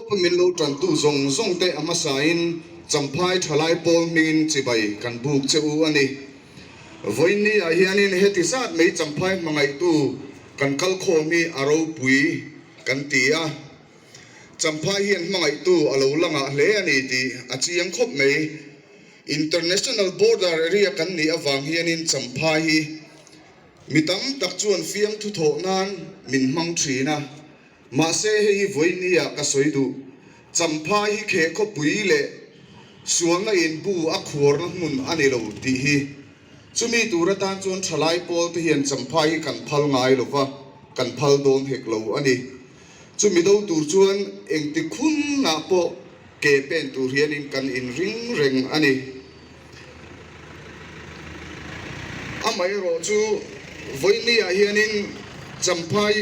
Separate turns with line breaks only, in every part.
tawpa min lo tantu zawng zawng te a hmasain Champhai thalai pawl hmingin chibai kan buk che u a ni. Vawiinni ah hianin heti zat mai Champhai hmangaihtu kan kal khawm hi a ropui kan ti a. Champhai hian hmangaihtu a lo la ngah hle a ni tih a chiang khawp mai. International border area kan nih avang hianin Champhai hi Mi tam tak chuan fiamthu thawh nan min hmang thin a, mahse hei hi vawinia ka sawi duh. Champhai hi kheh khawpui leh sualna inbu a khuarna hmun a ni lo tih hi. Chumi tur atan chuan thalai pawl te hian Champhai hi kan phal ngai lo va, kan phal dawn hek lo a ni. Chumi do tur chuan engti khunah pawh ke pen tur hianin kan inring reng a ni. Amaherawh chu vawinia hianin Champhai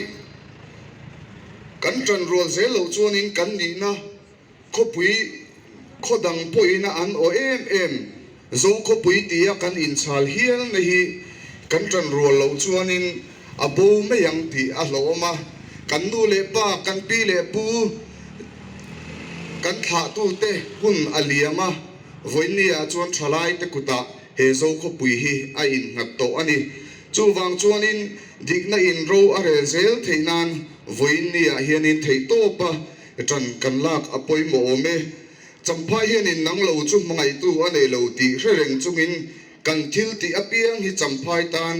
kan tan rual zel loh chuanin kan nihna khawpui khaw dang pawhin a an aw em em. Zo khawpui tia kan inchhal hialna hi kan tan rual loh chuanin a bo mai ang tih a hlauhawm a. Kan nu leh pa, kan pi leh pu, kan thlahtute hun a liam a. Vawinia chuan thalaite kutah he Zokhawpui hi a innghat tawh a ni. Chuvang chuanin dikna in ro a rel zel theih nan vawinia hianin theihtawpa ṭan kan lak a pawimawh awm e. Champhai hianin nang lo chu hmangaihtu a nei lo tih hre reng chungin kan thil tih apiang hi Champhai tan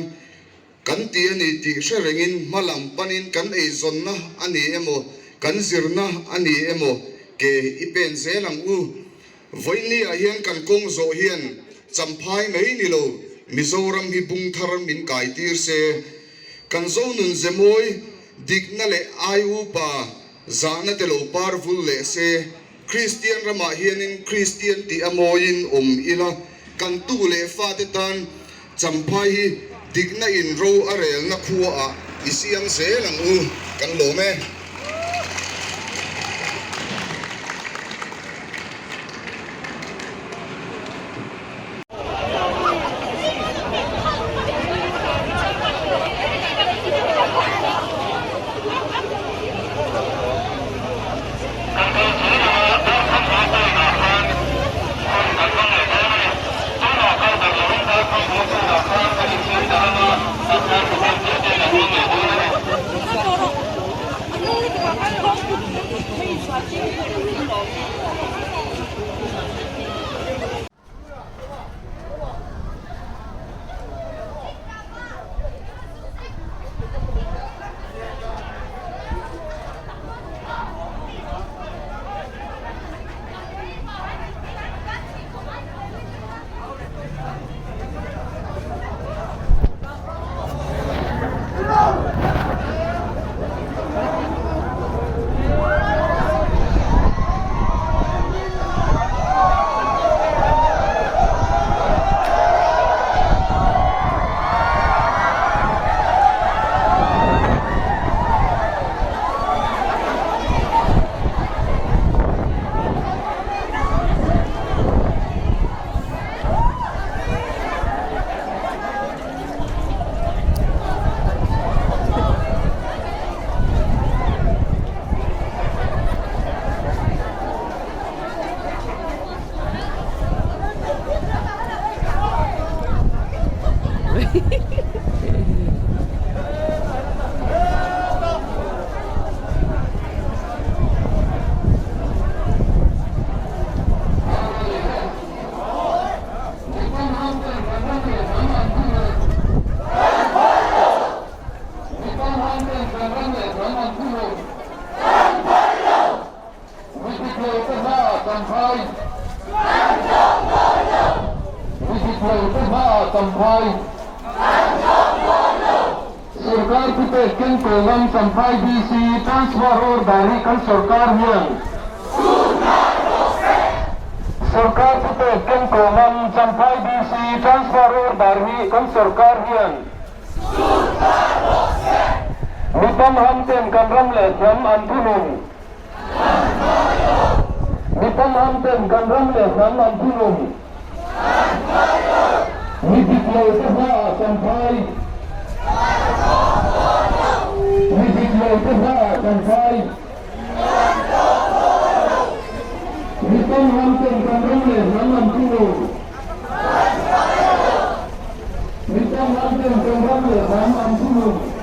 Kan ti a ni tih hre rengin hma lam panin kan eizawnna a ni emaw, kan zirna a ni emaw ke i pen zel ang u. Vawiinniah hian kan kawng zawh hian Champhai mai ni lo, Mizoram hi bung thar min kai tir se. Kan Zonun Zemawi dikna leh ai upa zahna te lo par vul leh se. Kristian ramah hianin Kristian tih a mawiin awm ila, kan tu leh fate tan Champhai hi dikna in ro a relna khuaah i siam zel ang u, kan lawm e.
Kan kal zel ang a, Darkham Hawlpawinah khan hun kan hmang leh dawn a ni. Tunah kal ber loin Darkham Hawlpawinah khan kan insiam ta ang a, tah khan hun tlem te kan hmang leh dawn a ni. Sorkar thupek kengkaw ngam Champhai DC transfer order hi kan sorkar hian Sorkar thupek kengkaw ngam Champhai DC transfer order hi kan sorkar hian Mi pamham ten kan ram leh hnam an thunun. Mi pamham ten kan ram leh hnam an thunun. Mi dik lo te hmaah Champhai. Mi dik lo te hmaah Champhai.
Maximum.